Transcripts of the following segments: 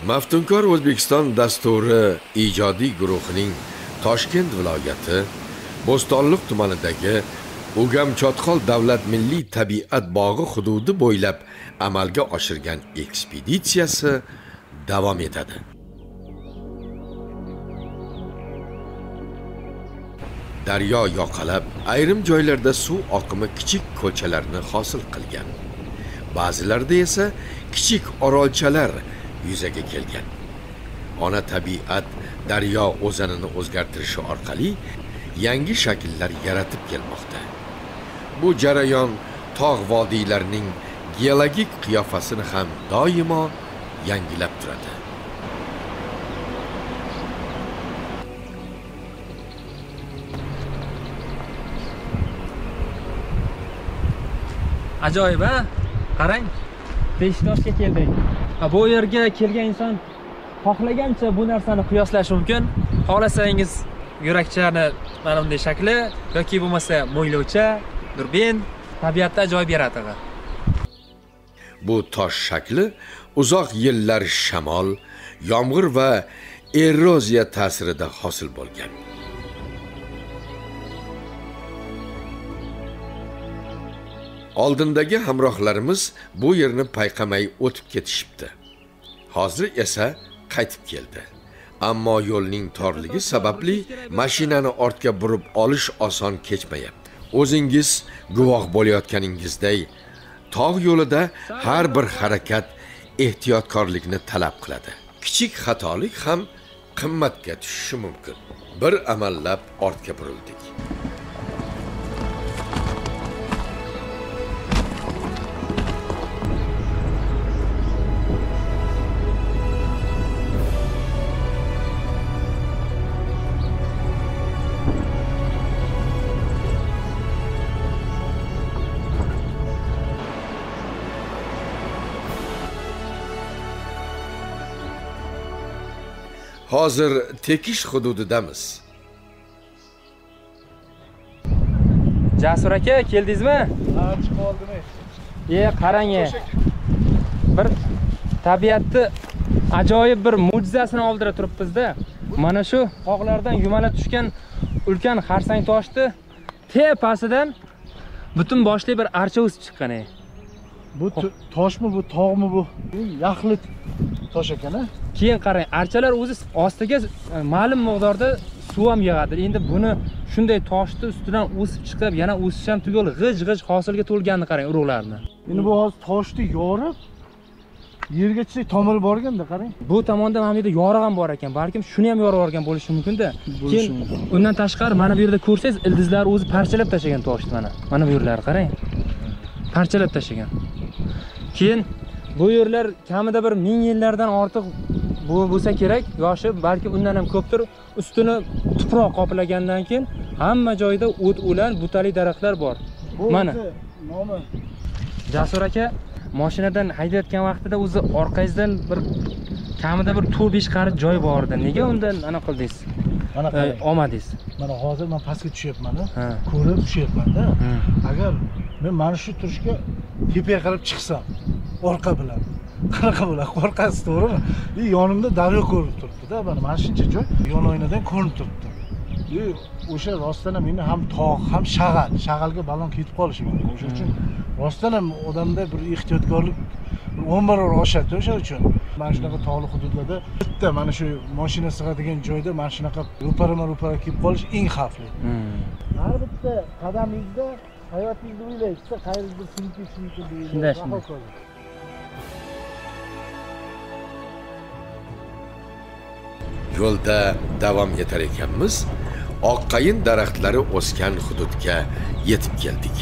Maftunkor O'zbekiston dasturi ijodiy guruhining Toshkent viloyati Bo'stonliq tumanidagi Ugam Chotqol davlat milliy tabiat bog'i hududi bo'ylab amalga oshirgan ekspeditsiyasi davom etadi. Daryo yoqalab, ayrim joylarda suv oqimi kichik ko'chalarni hosil qilgan. Ba'zilarda esa kichik orolchalar yuzaga kelgan. Ona tabiat daryo o'zanini o'zgartirishi orqali yangi shakllar yaratib kelmoqda. Bu jarayon tog' vodiylarining geologik qiyofasini ham doimo yangilab turadi. Ajoyib, ha? Qarang, Beshtoshga keldik. Bu yerga kelgan inson xohlagancha bu narsani qiyoslashi mumkin. Xohlasangiz yurakchani mana bunday shakli yoki bo'lmasa mo'ylovcha, durbin, tabiatda ajoyib yaratig'i. Bu tosh shakli uzoq yillar shamol, yomg'ir va eroziya ta'sirida hosil bo'lgan. Oldindagi hamrohlarimiz bu yerni payqamay o'tib ketishibdi. Hozir esa qaytib keldi. Ammo yo'lning torligi sababli mashinani ortga burib olish oson kechmayapti. O'zingiz guvoh bo'layotganingizday, tog' yo'lida har bir harakat ehtiyotkorlikni talab qiladi. Kichik xatolik ham qimmatga tushishi mumkin. Bir amallab ortga burildik. Hozir Tekish hududidamiz. Jasur aka, keldingizmi? Ha, chiqib oldim. Qarang. Bir tabiatni ajoyib bir mo'jizasini oldira turibmiz-da. Mana shu tog'lardan yumalab tushgan ulkan xarsang toshni tepasidan butun boshli bir archa o'sib chiqqan. Bu toshmi, bu tog'mi bu? Bu yaxlit tosh ekan, ha? Keyin qarang, archalar o'zi ostiga ma'lum miqdorda suv ham yig'adi. Endi buni shunday toshni ustidan o'sib chiqib, yana o'sish ham tugul, g'ij-g'ij hosilga to'lganini qarang urug'larni. Endi bu hozir toshni yorib yergacha tomiri borganda qarang. Bu tomonda mana bu yerda yoriq ham bor ekan. Balkim shuni ham yorib olgan bo'lishi mumkin-da. Keyin undan tashqari mana bu yerda ko'rsangiz, ildizlar o'zi parchalab tashlagan toshni mana. Mana bu yerlar qarang. Parchalab tashlagan. Keyin bu yerlar kamida bir 1000 yillardan ortiq bu bo'lsa kerak, yoshi balki undan ham ko'pdir. Ustini tuproq qoplagandan keyin hamma joyda o't o'lan, butali daraxtlar bor. Mana nomi Jasur aka mashinadan haydayotgan vaqtida o'zi orqangizdan bir kamida bir 4-5 qarich joy bor edi. Nega undan ana qildingiz? Mana qarang, olmadingiz. Mana hozir men pastga tushyapman, ko'rib tushyapman-da. Agar men mana shu turishga tepaga qarab chiqsam, orqa bilan qanaqa bo'ladi? Qo'rqasiz, to'g'rimi? Yonimda daryo ko'rinib turibdi-da, mana shuncha joy yon oynadan ko'rinib turibdi. O'sha rostdan ham endi ham tog', ham shag'al, shag'alga balon ketib qolishi mumkin. O'sha uchun rostdan ham odamda bir ehtiyotkorlik 10 barobar oshadi o'sha uchun. Mana shunaqa tog'li hududlarda bitta mana shu mashina sig'adigan joyda mana shunaqa ro'parama-ro'para kelib qolish eng xavfli. Har bitta qadamingizda hayotingizni o'ylaysiz, qayerda sinib ketishi mumkin degan. Shunday, shunday. Yo'lda davom etar ekanmiz, oqqayin daraxtlari o'sgan hududga yetib keldik.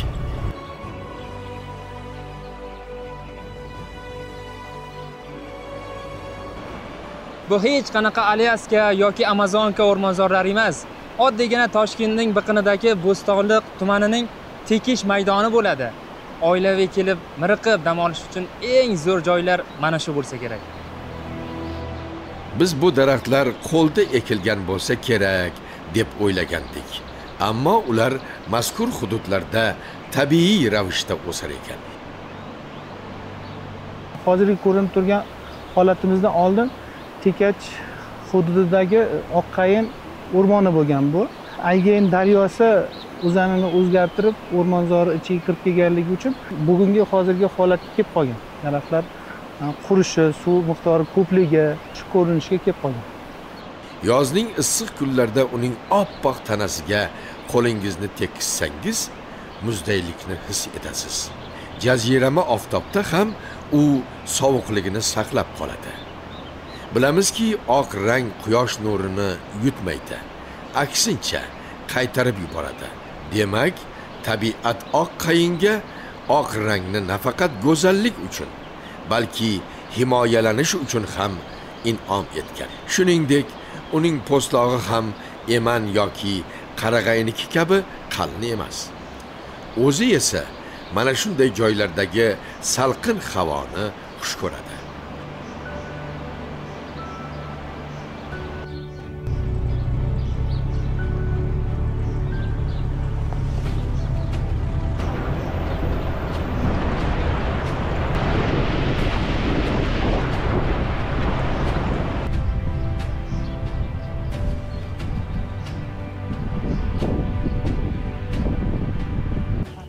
Bu hech qanaqa Alyaska yoki Amazonka o'rmonzorlari emas. Oddiygina Toshkentning biqinidagi Bo'stonliq tumanining Tekish maydoni bo'ladi. Oilaviy kelib, miriqib dam olish uchun eng zo'r joylar mana shu bo'lsa kerak. Biz bu daraxtlar qo'lda ekilgan bo'lsa kerak deb o'ylagandik. Ammo ular mazkur hududlarda tabiiy ravishda o'sar ekan. Hozirgi ko'rinib turgan holatimizdan oldin Tekach hududidagi oqqayin o'rmoni bo'lgan bu. Aygen daryosi o'zanini o'zgartirib, o'rmonzori ichiga kirib kelganligi uchun bugungi hozirgi holatga kelib qolgan. Daraxtlar qurishi, suv miqdori ko'pligi shu ko'rinishga kelib qolgan. Yozning issiq kunlarida uning oppoq tanasiga qo'lingizni tekkizsangiz, muzdaylikni his etasiz. Jazirama oftobda ham u sovuqligini saqlab qoladi. Bilamizki, oq rang quyosh nurini yutmaydi, aksincha qaytarib yuboradi. Demak, tabiat oq qayinga oq rangni nafaqat go'zallik uchun, balki himoyalanish uchun ham in'om etgan. Shuningdek, uning po'stlog'i ham eman yoki qarag'ayniki kabi qalin emas. O'zi esa mana shunday joylardagi salqin havoni xush ko'radi.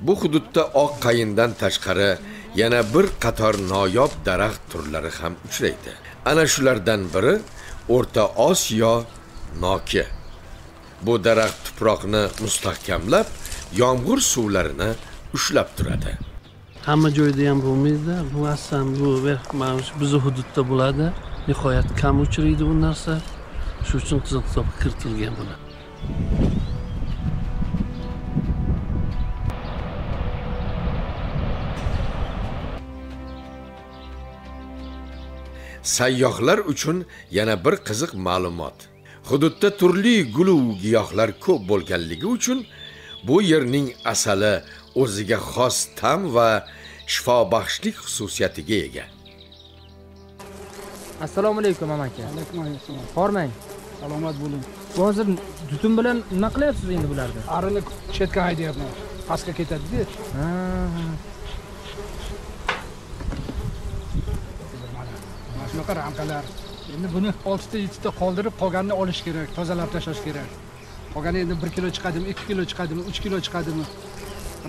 Bu hududda oq qayindan tashqari yana bir qator noyob daraxt turlari ham uchraydi. Ana shulardan biri O'rta Osiyo noki. Bu daraxt tuproqni mustahkamlab, yomg'ir suvlarini ushlab turadi. Hamma joyda ham bo'lmaydi. Bu aslan bu mana shu bizning hududda bo'ladi. Nihoyat kam uchraydi bu narsa. Shu uchun qizil kitobga kiritilgan bular. Sayyohlar uchun yana bir qiziq ma'lumot. Hududda turli gul-u giyohlar ko'p bo'lganligi uchun bu yerning asali o'ziga xos ta'm va shifobaxshlik xususiyatiga ega. Assalomu alaykum amaki. Alaykum assalom. Hormang. Salomat bo'ling. Hozir tutun bilan nima qilyapsiz endi bularni? Arini chetga haydayapman. Pastga ketadi-da. Ha. Shunaqa ramkalar. Endi buni 6 ta 7 ta qoldirib, qolganini olish kerak, tozalab tashlash kerak. Qolgani endi 1 kilo chiqadimi, 2 kilo chiqadimi, 3 kilo chiqadimi?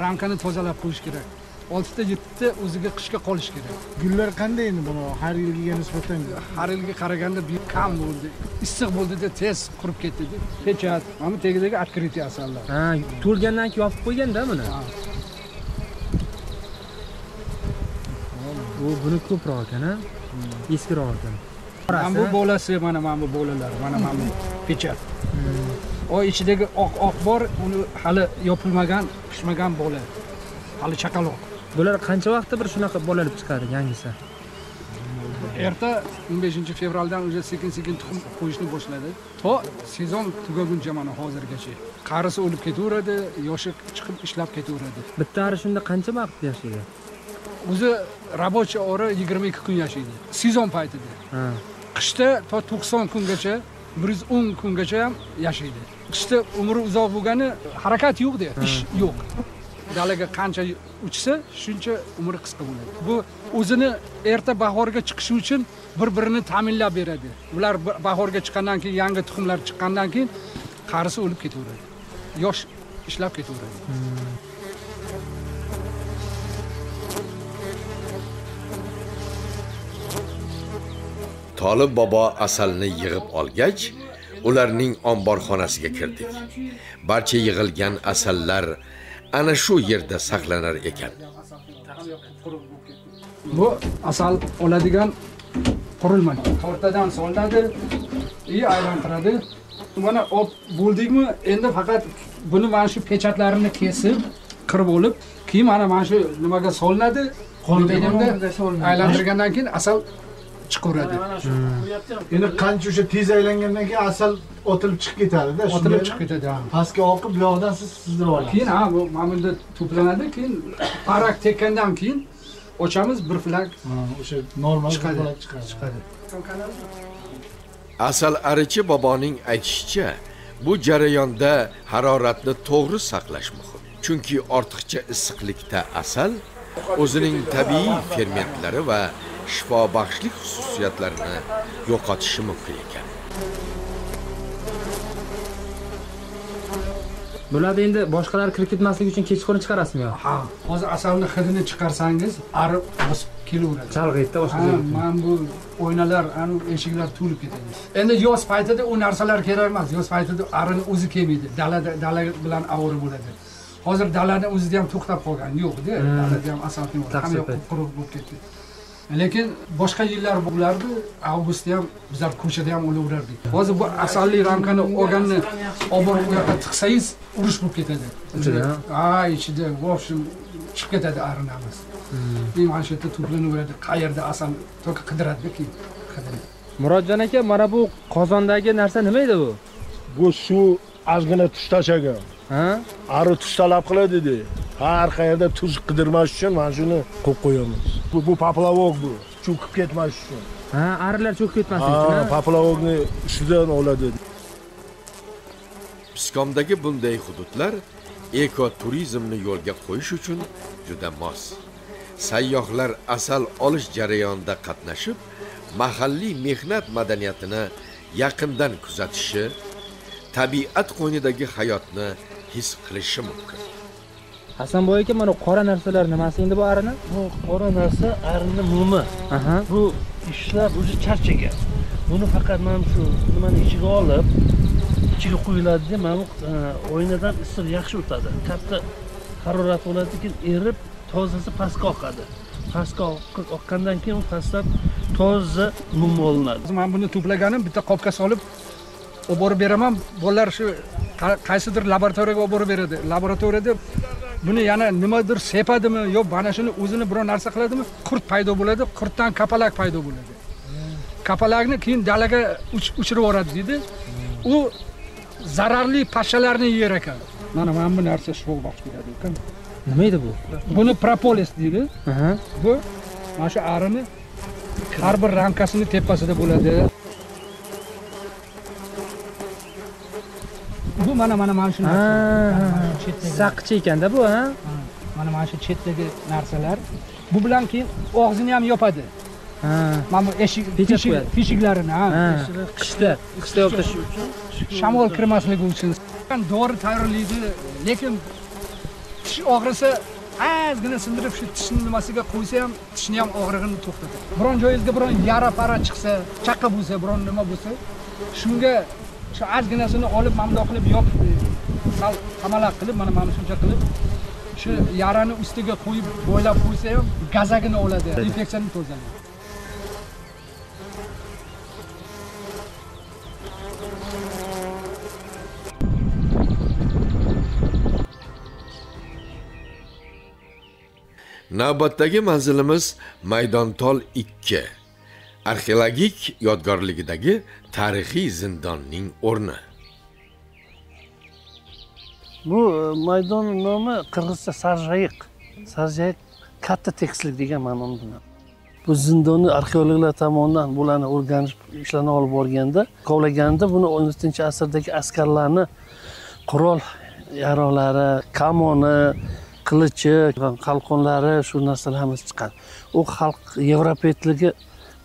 Ramkani tozalab qo'yish kerak. 6 ta 7 ta o'ziga qishga qolish kerak. Gullar qanday endi buni har yilgiga nisbatan? Har yilga qaraganda bir kam bo'ldi. Issiq bo'ldi-da, tez qurib ketdi. Pechat, mana bu tagidagi открытый asallar. Ha, to'lgandan keyin yopib qo'ygan-da buni. Bu buni ko'proq ekan, ha? Eskiroq ekan. Mana bu bolasi, mana bu bolalar, mana bu pechat. O ichidagi oq-oq bor, uni hali yopilmagan, pishmagan bola. Hali chaqaloq. Bular qancha vaqtda bir shunaqa bolalib chiqadi yangisi? Erta 15-fevraldan o'sha sekin-sekin tuxum qo'yishni boshladi. To sezon tugaguncha mana hozirgacha. Qarisi o'lib ketaveradi, yoshi chiqib ishlab ketaveradi. Bitta ari shunda qancha vaqt yashaydi? O'zi rabochiy ori 22 kun yashaydi. Sezon paytida. Qishda to 90 kungacha, 110 kungacha ham yashaydi. Qishda umri uzoq bo'lgani harakat yo'q-da, ish yo'q. Dalaga qancha uchsa, shuncha umri qisqa bo'ladi. Bu o'zini erta bahorga chiqishi uchun bir-birini ta'minlab beradi. Ular bahorga chiqqandan keyin, yangi tuxumlar chiqqandan keyin qarisi o'lib ketaveradi. Yosh ishlab ketaveradi. Tolib bobo asalni yig'ib olgach, ularning omborxonasiga kirdik. Barcha yig'ilgan asallar ana shu yerda saqlanar ekan. Bu asal oladigan qurilma. Tortadan solinadi, aylantiradi. Mana olib bo'ldikmi, endi faqat buni mana shu pechatlarini kesib, qirib olib, keyin mana shu nimaga solinadi, aylantirgandan keyin asal chiqaveradi. Endi qancha o'sha tez aylangandan keyin asal otilib chiqib ketadi-da, otilib chiqib ketadi. Pastga oqib, bu yoqdan siz sizdirib olasiz. Keyin ha, bu mana bunda to'planadi, keyin parak tekkandan keyin ochamiz, bir flak o'sha normal chiqadi. Chiqadi. Asal arichi boboning aytishicha, bu jarayonda haroratni to'g'ri saqlash muhim. Chunki ortiqcha issiqlikda asal o'zining tabiiy fermentlari va shifobaxshlik xususiyatlarini yo'qotishi mumkin ekan. Bularda endi boshqalar kirib ketmasligi uchun kechqurun chiqarasizmi yo? Ha, hozir asalni hidini chiqarsangiz, ari bosib kelaveradi. Chalg'iydi boshqa joyga. Mana bu oynalar, anu eshiklar to'lib ketadi. Endi yoz paytida u narsalar kerak emas. Yoz paytida arini o'zi kelmaydi. Dalada dala bilan ovora bo'ladi. Hozir dalani o'zida ham to'xtab qolgan, yo'q-da. Dalada ham asal yo'q. Hamma yoq quruq bo'lib ketdi. Lekin boshqa yillar bo'lardi, avgustda ham bizlar ko'chada ham o'laverardik. Hozir bu asalli ramkani olganni olib borib u yoqqa tiqsangiz, urush bo'lib ketadi. Ichida? Ha, ichida, в общем, chiqib ketadi arini hammasi. Mana shu yerda to'planaveradi, qayerda asal to'ka qidiradi keyin. Qidiradi. Murodjon aka, mana bu qozondagi narsa nima edi bu? Bu suv ozgina tuz tashlagan. Ha? Ari tuz talab qiladi dedi. Har qayerda tuz qidirmash uchun mana shuni qo'yib qo'yamiz. Bu poplavok bu, cho'kib ketmash uchun. Ha, arilar cho'kib ketmasin uchun. Ha, poplavokni ustidan oladi. Piskomdagi bunday hududlar ekoturizmni yo'lga qo'yish uchun juda mos. Sayyohlar asal olish jarayonida qatnashib, mahalliy mehnat madaniyatini yaqindan kuzatishi, tabiat qo'ynidagi hayotni his qilishi mumkin. Hasanboy aka, mana qora narsalar nimasi endi bu arini? Bu qora narsa arini mumi. Bu ishlab o'zi charchagan. Buni faqat mana shu nimani ichiga olib, ichiga quyiladi-da, mana bu oynadan issiq yaxshi o'tadi. Katta harorat bo'ladi, keyin erib tozasi pastga oqadi. Pastga oqqandan keyin u pastdan toza mum olinadi. Men buni to'plaganim bitta qopga solib olib borib beraman. Bolalar shu qaysidir laboratoriyaga olib borib beradi. Laboratoriyada buni yana nimadir sepadimi yo mana shuni o'zini biror narsa qiladimi? Qurt paydo bo'ladi, qurtdan kapalak paydo bo'ladi. Kapalakni keyin dalaga uchirib yuboradi deydi. U zararli pashalarni yer ekan. Mana bu narsa sho'rbax beradi ekan. Nima edi bu? Buni propolis deydi. Bu mana shu arini har bir ramkasini tepasida bo'ladi. Bu mana shu narsa. Saqchi ekanda bu, ha? Mana shu chetdagi narsalar. Bu bilan keyin og'zini ham yopadi. Mana bu eshik teshiklarini, ha. Qishda yopib tashlash uchun, shamol kirmasligi uchun. Dori tayyorlaydi, lekin tish og'risa ozgina sindirib shu tishni nimasiga qo'ysa ham tishni ham og'rig'ini to'xtatadi. Biron joyingizga biron yara para chiqsa, chaqa bo'lsa, biron nima bo'lsa, shunga shu ozginasini olib mamdo qilib yopib, sal qamalaq qilib, mana shuncha qilib shu yarani ustiga qo'yib bo'ylab qo'ysa ham gazagini oladi, infeksiyani tozalaydi. Navbatdagi manzilimiz Maydontol 2 arxeologik yodgorligidagi tarixiy zindonning o'rni. Bu maydon nomi qirg'izcha Sarjayiq. Sarjayiq katta tekislik degan ma'noda. Bu zindonni arxeologlar tomonidan bularni o'rganish ishlarini olib borganda, kovlaganda buni 17-asrdagi askarlarni qurol yaroqlari, kamoni, qilichi, qalqonlari, shu narsalar hammasi chiqqan. U xalq yevropetligi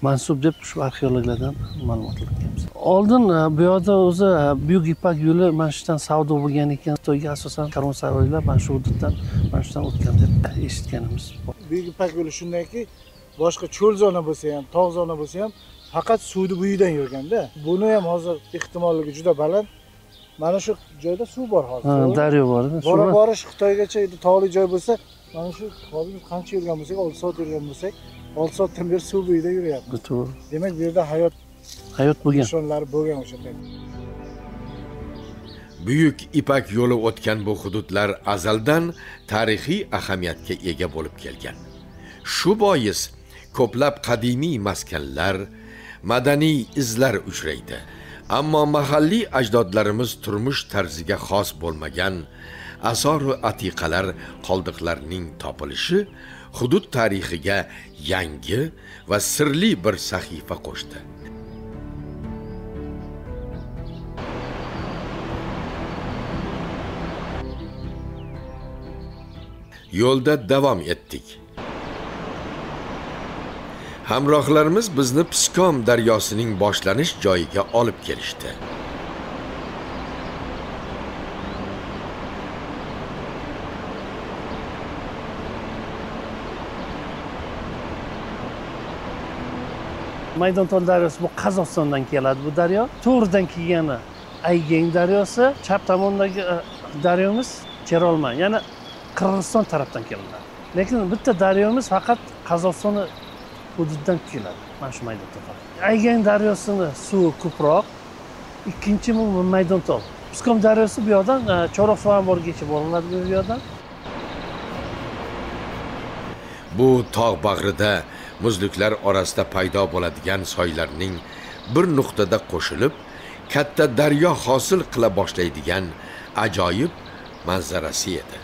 mansub deb shu arxeologlardan ma'lumot olganmiz. Oldin bu yerda o'zi Buyuk Ipak yo'li mana shu yerdan savdo bo'lgan ekan. Xitoyga asosan karvonsaroylar mana shu hududdan, mana shu yerdan o'tgan deb eshitganimiz bor. Buyuk Ipak yo'li shundayki, boshqa cho'l zona bo'lsa ham, tog' zona bo'lsa ham faqat suvni buyidan yurganda. Buni ham hozir ehtimolligi juda baland. Mana shu joyda suv bor hozir. Ha, daryo bor. Bora borish Xitoygacha tog'li joy bo'lsa, mana shu hozir qancha yurgan bo'lsak, 6 soat yurgan bo'lsak, 6 soatdan beri suv bo'yida yuryapmiz. To'g'ri. Demak, bu yerda hayot bo'lgan. Nishonlari bo'lgan o'sha payt. Buyuk Ipak yo'li o'tgan bu hududlar azaldan tarixiy ahamiyatga ega bo'lib kelgan. Shu bois ko'plab qadimiy maskanlar, madaniy izlar uchraydi. Ammo mahalliy ajdodlarimiz turmush tarziga xos bo'lmagan asor va atiqalar qoldiqlarining topilishi hudud tarixiga yangi va sirli bir sahifa qo'shdi. Yo'lda davom etdik. Hamrohlarimiz bizni Piskom daryosining boshlanish joyiga olib kelishdi. Maydontol daryosi bu Qozog'istondan keladi bu daryo. To'g'ridan kelgani Aygeng daryosi, chap tomondagi daryomiz Cherolma, ya'ni Qirg'iziston tarafdan keladi. Lekin bitta daryomiz faqat Qozog'iston hududidan keladi. Mana shu Maydontol. Aygeng daryosini suvi ko'proq, ikkinchi bu Maydontol. Piskom daryosi bu yoqdan Chorok suv omborgacha boriladi bu yoqdan. Bu tog' bag'rida muzliklar orasida paydo bo'ladigan soylarning bir nuqtada qo'shilib, katta daryo hosil qila boshlaydigan ajoyib manzarasi edi.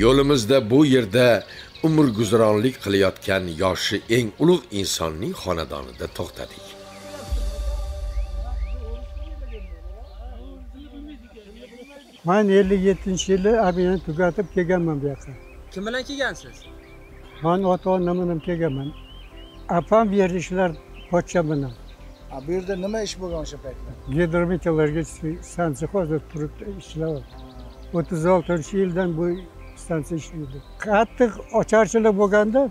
Yo'limizda bu yerda umr guzaronlik qilayotgan yoshi eng ulug' insonning xonadonida to'xtadik. Men 57-yili armiyani tugatib kelganman bu yoqqa. Kim bilan kelgansiz? Men ota-onam bilan kelganman. Apam bu yerda ishlar pochcha bilan. Bu yerda nima ish bo'lgan o'sha paytda? Gidrometeorologiya stansiya hozir turib ishlayapti. 36-yildan bu stansiya ishlaydi. Qattiq ocharchilik bo'lganda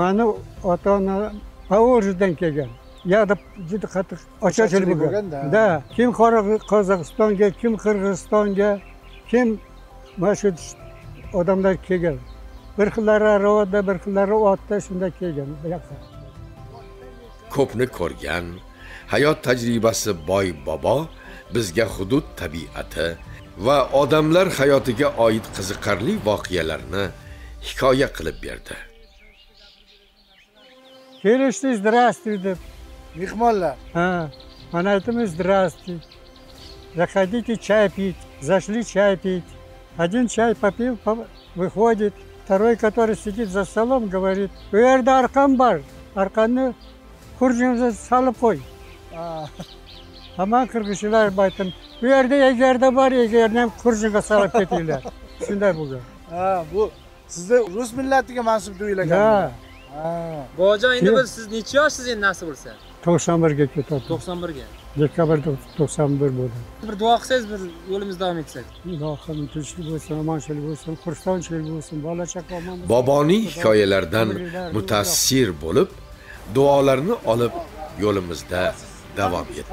mani ota-onam Povolzhdan kelgan. Yoqda juda qattiq ocharchilik bo'lgan. Da, kim Qozog'istonga, kim Qirg'izistonga, kim mana shu odamlar kelgan. Bir xillari aravada, bir xillari otda shunda kelgan bu yoqqa. Ko'pni ko'rgan, hayot tajribasi boy bobo bizga hudud tabiati va odamlar hayotiga oid qiziqarli voqealarni hikoya qilib berdi. Kelishdi, "Здравствуй" deb. Mehmonlar. Ha, mana aytamiz "Здравствуй". Заходите чай пить. Зашли чай пить. Один чай попил, выходит. Второй, который сидит за столом, говорит: "Bu yerda arqon bor. Arqonni xurjunga solib qo'y." Hamon qirg'izlar aytdim, bu yerda egarda bor, egarni ham xurjunga solib ketinglar. Shunday bo'lgan. Ha, bu sizni rus millatiga mansub deb o'ylagan. Ha. Bobojon, endi biz siz necha yoshsiz endi nasib bo'lsa? 91 ga ketadi. 91 ga. Dekabrda 91 bo'ldi. Bir duo qilsangiz, bir yo'limiz davom etsak. Ilohim tinchlik bo'lsin, omonchilik bo'lsin, xursandchilik bo'lsin, bola chaqa omon bo'lsin. Boboning hikoyalaridan mutaassir bo'lib, duolarni olib yo'limizda davom etdik.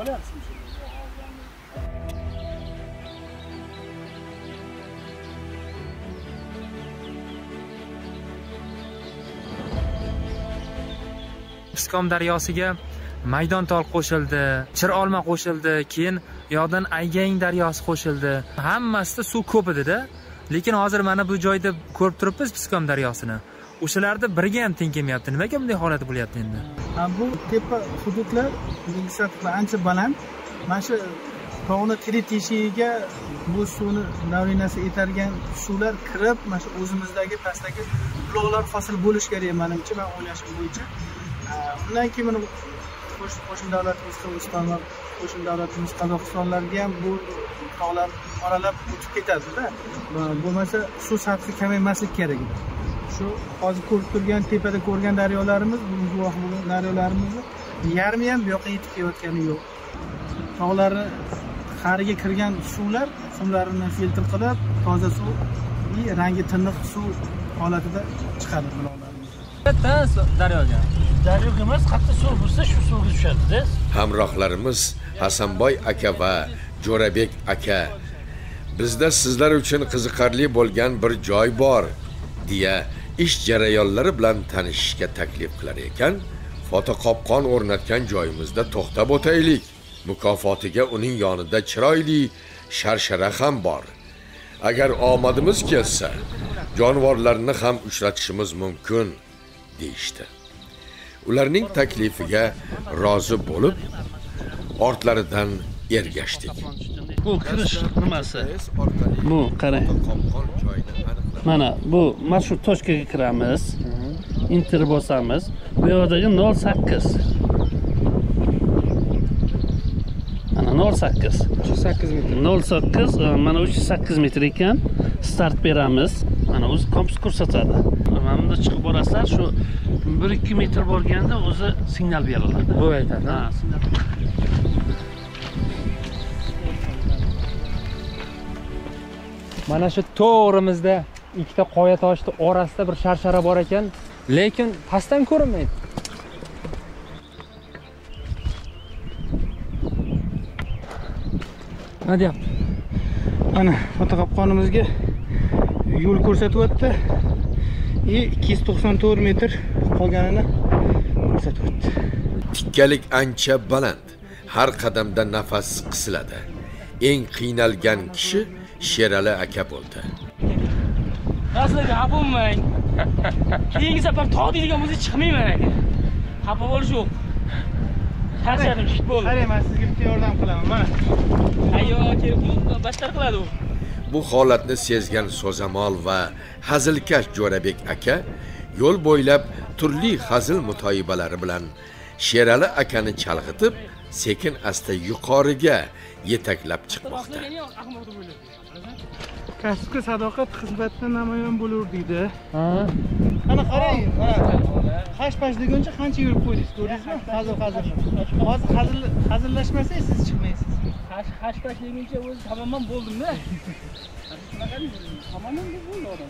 Piskom daryosiga Maydontol qo'shildi, Chirolma qo'shildi, keyin yoqdan Aygeng daryosi qo'shildi. Hammasida suv ko'p edi-da. Lekin hozir mana bu joyda ko'rib turibmiz Piskom daryosini. O'shalarda birga ham teng kelmayapti. Nimaga bunday holat bo'lyapti endi? Bu tepa hududlar sathi ancha baland. Mana shu tog'ni tirik teshigiga bu suvni davlinasi etargan suvlar kirib, mana shu o'zimizdagi pastdagi buloqlar hosil bo'lish kerak menimcha, men o'ylashim bo'yicha. Undan keyin mana qo'shni davlatimiz Qirg'iziston va qo'shni davlatimiz Qozog'istonlarga ham bu tog'lar oralab o'tib ketadi-da. Bo'lmasa suv sathi kamaymaslik kerak edi. Shu hozir ko'rib turgan tepada ko'rgan daryolarimiz, bugun guvoh bo'lgan daryolarimizni yarmi ham bu yoqqa yetib kelayotgani yo'q. Tog'larni qariga kirgan suvlar qumlarini filtr qilib, toza suv, rangi tiniq suv holatida chiqadi buloqlarimiz. Bitta daryoga. Daryoga emas, qayerda suv bo'lsa shu suvga tushadi-da. Hamrohlarimiz Hasanboy aka va Jo'rabek aka bizda sizlar uchun qiziqarli bo'lgan bir joy bor deya ish jarayonlari bilan tanishishga taklif qilar ekan, fotoqopqon o'rnatgan joyimizda to'xtab o'taylik. Mukofotiga uning yonida chiroyli sharshara ham bor. Agar omadimiz kelsa, jonivorlarni ham uchratishimiz mumkin, deyishdi. Ularning taklifiga rozi bo'lib, ortlaridan ergashdik. Bu kirish nimasi? Bu qarang. Mana bu mana shu tochkaga kiramiz. Enter bosamiz. Bu yoqdagi 0.8. 0.8. 308 metr. 0.8, mana 308 metr ekan. Start beramiz. Mana o'zi kompas ko'rsatadi. Mana bunda chiqib borasizlar, shu 1-2 metr borganda o'zi signal beriladi. Bu aytadi. Ha, signal. Mana shu to'g'rimizda ikkita qoya toshni orasida bir sharshara bor ekan, lekin pastdan ko'rinmaydi. Nima deyapti? Mana fotoqopqonimizga yo'l ko'rsatyapti. 294 metr qolganini ko'rsatyapti. Tikkalik ancha baland, har qadamda nafas qisiladi. Eng qiynalgan kishi Sherali aka bo'ldi. Aslida xafa bo'lmang. Keyingi safar tog' deydigan bo'lsa chiqmayman aka. Xafa bo'lish yo'q. Charchadim, shit bo'ldi. Qarang, men sizga bitta yordam qilaman, mana. Ayyo, kerak bu battar qiladi u. Bu holatni sezgan so'zamol va hazilkash Jo'rabek aka yo'l bo'ylab turli hazil mutoyibalari bilan Sherali akani chalg'itib, sekin asta yuqoriga yetaklab chiqmoqda. Kasbga sadoqat xizmatda namoyon bo'lur deydi. Ha. Mana qarang, mana. Hash-pash deguncha qancha yurib qo'ydingiz, ko'rdingizmi? Hazil. Hozir hazillashmasangiz siz chiqmaysiz. Hash-pash deguncha o'zi tamoman bo'ldim-da. Tamoman bo'ldi odam.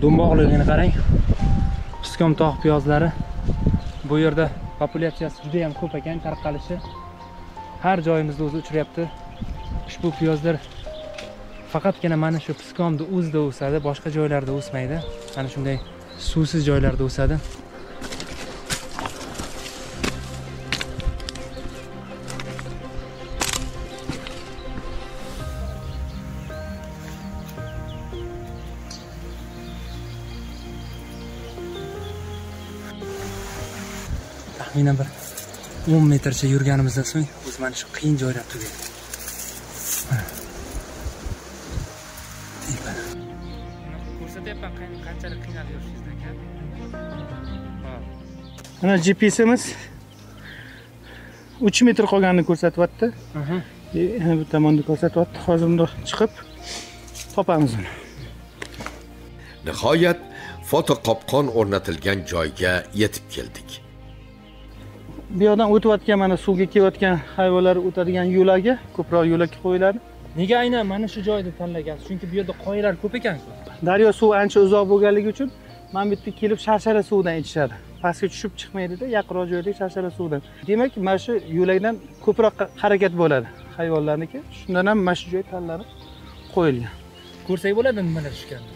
Dumboqligini qarang. Piskom tog' piyozlari. Bu yerda populyatsiyasi juda ham ko'p ekan, tarqalishi har joyimizda o'zi uchrayapti. Ushbu piyozlar faqatgina mana shu Piskomda o'zida o'sadi, boshqa joylarda o'smaydi. Mana shunday suvsiz joylarda o'sadi. Taxminan bir 10 metrcha yurganimizdan so'ng o'zi mana shu qiyin joylar tugaydi. Ko'rsatyapman qanchalik qiynalib yurishingizni aka. Mana GPSimiz 3 metr qolganini ko'rsatyapti. Bu tomonda ko'rsatyapti. Hozir bundoq chiqib topamiz uni. Nihoyat fotoqopqon o'rnatilgan joyga yetib keldik. Bu yoqdan o'tayotgan mana suvga kelayotgan hayvonlar o'tadigan yo'lagi, ko'proq yo'lakka qo'yiladi. Nega aynan mana shu joyni tanlagansiz? Chunki bu yerda qoyalar ko'p ekan-ku. Daryo suvi ancha uzoq bo'lganligi uchun mana bu yerda kelib sharshara suvidan ichishadi. Pastga tushib chiqmaydi-da, yaqinroq joydagi sharshara suvidan. Demak, mana shu yo'lakdan ko'proq harakat bo'ladi hayvonlarniki. Shundan ham mana shu joy tanlanib qo'yilgan. Ko'rsak bo'ladi nimalar tushganini.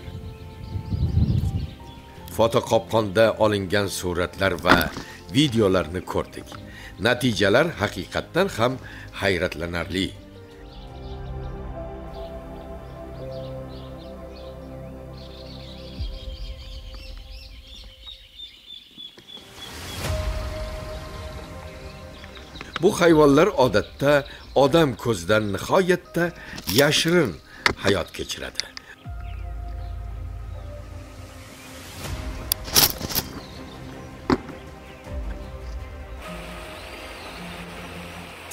Fotoqopqonda olingan suratlar va videolarni ko'rdik. Natijalar haqiqatdan ham hayratlanarli. Bu hayvonlar odatda odam ko'zidan nihoyatda yashirin hayot kechiradi.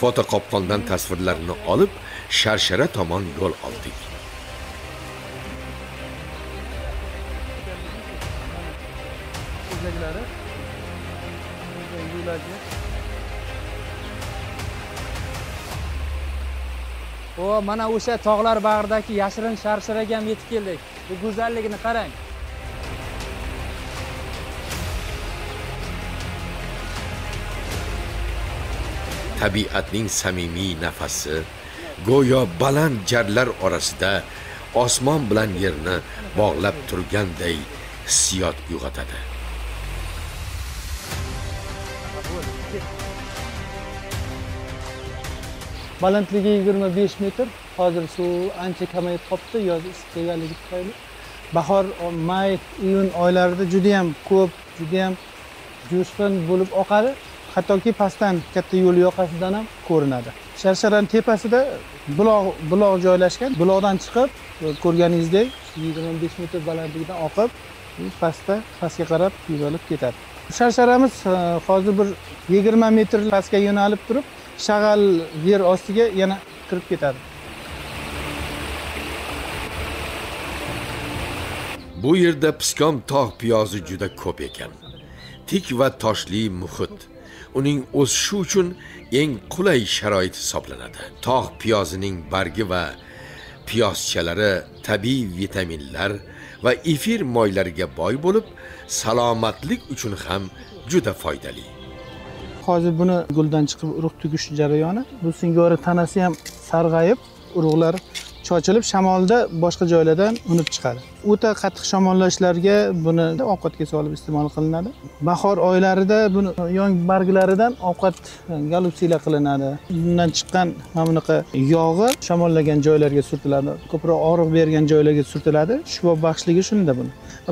Fotoqopqondan tasvirlarni olib, sharshara tomon yo'l oldik. O, mana o'sha tog'lar bag'ridagi yashirin sharsharaga ham yetib keldik. Bu go'zalligini qarang. Tabiatning samimiy nafasi go'yo baland jarlar orasida osmon bilan yerni bog'lab turganday hissiyot uyg'otadi. Balandligi 25 metr. Hozir suv ancha kamayib qolibdi, yoz isib kelganligi tufayli. Bahor, may, iyun oylarida juda ham ko'p, juda ham jo'shqin bo'lib oqadi. Hattoki pastdan katta yo'l yoqasidan ham ko'rinadi. Sharsharani tepasida buloq joylashgan. Buloqdan chiqib, ko'rganingizdek 25 metr balandlikdan oqib, pastga qarab yo'lib ketadi. Sharsharamiz hozir bir 20 metr pastga yo'nalib turib, shag'al yer ostiga yana kirib ketadi. Bu yerda piskom tog' piyozi juda ko'p ekan. Tik va toshli muhit uning o'sishi uchun eng qulay sharoit hisoblanadi. Tog' piyozining bargi va piyozchalari tabiiy vitaminlar va efir moylariga boy bo'lib, salomatlik uchun ham juda foydali. Hozir buni guldan chiqib urug' tugish jarayoni. Bu singari tanasi ham sarg'ayib, urug'lar chochilib shamolda boshqa joylardan unib chiqadi. O'ta qattiq shamollashlarga buni ovqatga solib iste'mol qilinadi. Bahor oylarida buni yong barglaridan ovqat galupsiylar qilinadi. Bundan chiqqan mana bunaqa yog'i shamollagan joylarga surtiladi. Ko'proq og'riq bergan joylarga surtiladi. Shifobaxshligi shunda buni.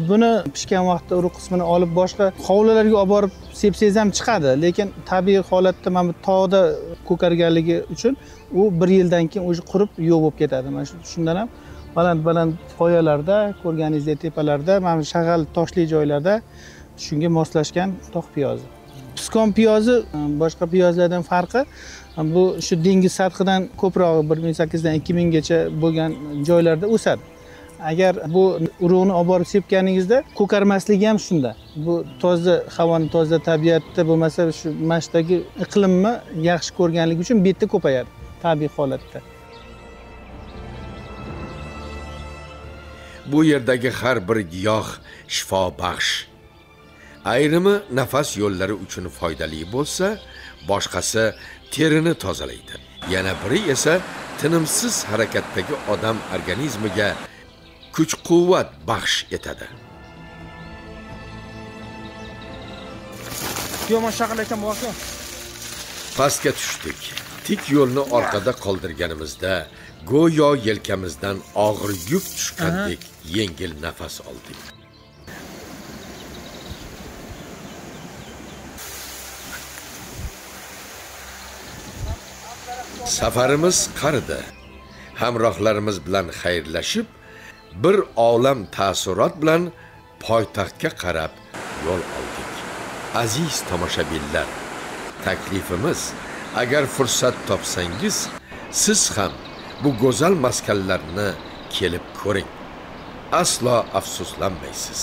Buni pishgan vaqtda urug' qismini olib boshqa hovlilarga olib borib sepsangiz ham chiqadi, lekin tabiiy holatda mana bu tog'da ko'karganligi uchun u bir yildan keyin o'zi qurib yo'q bo'lib ketadi. Mana shundan ham baland-baland qoyalarda, ko'rganingizdek tepalarda, mana bu shag'al toshli joylarda shunga moslashgan tog' piyozi. Piskom piyozi boshqa piyozlardan farqi bu shu dengiz sathidan ko'proq 1800 dan 2000 gacha bo'lgan joylarda o'sadi. Agar bu urug'ni olib borib sepganingizda ko'karmasligi ham shunda. Bu toza havoni, toza tabiatda bo'lmasa shu mashdagi iqlimni yaxshi ko'rganligi uchun bu yerda ko'payadi tabiiy holatda. Bu yerdagi har bir giyoh shifobaxsh. Ayrimi nafas yo'llari uchun foydali bo'lsa, boshqasi terini tozalaydi. Yana biri esa tinimsiz harakatdagi odam organizmiga kuch-quvvat baxsh etadi. Yomon shag'al ekan bu aka. Pastga tushdik. Tik yo'lni orqada qoldirganimizda go'yo yelkamizdan og'ir yuk tushgandek yengil nafas oldik. Safarimiz qaridi. Hamrohlarimiz bilan xayrlashib, bir olam taassurot bilan poytaxtga qarab yo'l oldik. Aziz tomoshabinlar, taklifimiz, agar fursat topsangiz, siz ham bu go'zal maskanlarni kelib ko'ring. Aslo afsuslanmaysiz.